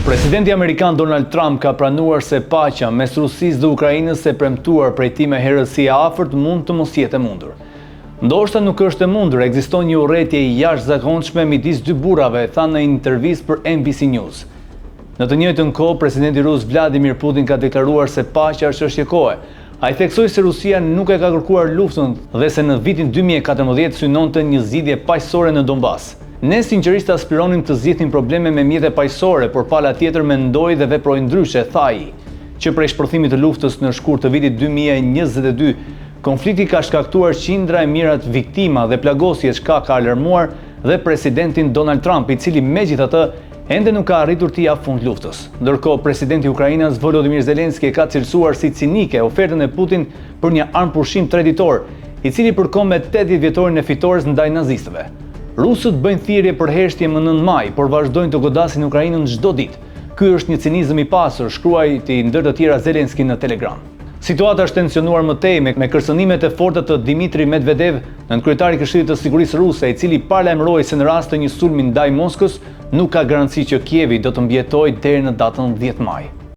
Presidenti amerikan Donald Trump ka pranuar se paqja mes Rusisë dhe Ukrainës e premtuar prej tij më herët si e afërt mund të mos jetë e mundur. Ndoshta nuk është e mundur, ekziston një urrejtje e jashtëzakonshme midis dy burrave, tha në intervistë për NBC News. Në të njëjtën kohë, presidenti rus Vladimir Putin ka deklaruar se paqja është çështje kohe. Ai theksoi se Rusia nuk e ka kërkuar luftën dhe se në vitin 2014 synonte një zgjidhje paqësore në Donbas. Ne sinqerisht aspironim të zgjidhnim probleme me mjete paqësore, por pala tjetër mendoi dhe veproi ndryshe, tha ai. Që prej shpërthimit të luftës në shkurt të vitit 2022, konflikti ka shkaktuar qindra e mijëra viktima dhe plagosje, çka ka alarmuar dhe presidentin Donald Trump, i cili megjithatë ende nuk ka arritur t'i japë fund luftës. Ndërkohë, presidenti ukrainas Volodymyr Zelensky e ka cilësuar si cinike ofertën e Putin për një armëpushim treditor, i cili përkon me 80 vjetorin e fitores ndaj nazistëve. Rusët bëjnë thirrje për heshtje më 9 maj, por vazhdojnë të godasin Ukrainën çdo ditë. Ky është një cinizëm i pastër, shkruajti ndër të tjera Zelensky në Telegram. Situata është tensionuar më tej me, me kërcënimet e forta të Dimitri Medvedev, nënkryetari i Këshillit të Sigurisë Ruse, i cili paralajmëroi se në rast të një sulmi ndaj Moskës, nuk ka garanci që Kievi do të mbijetojë deri në datën 10 maj.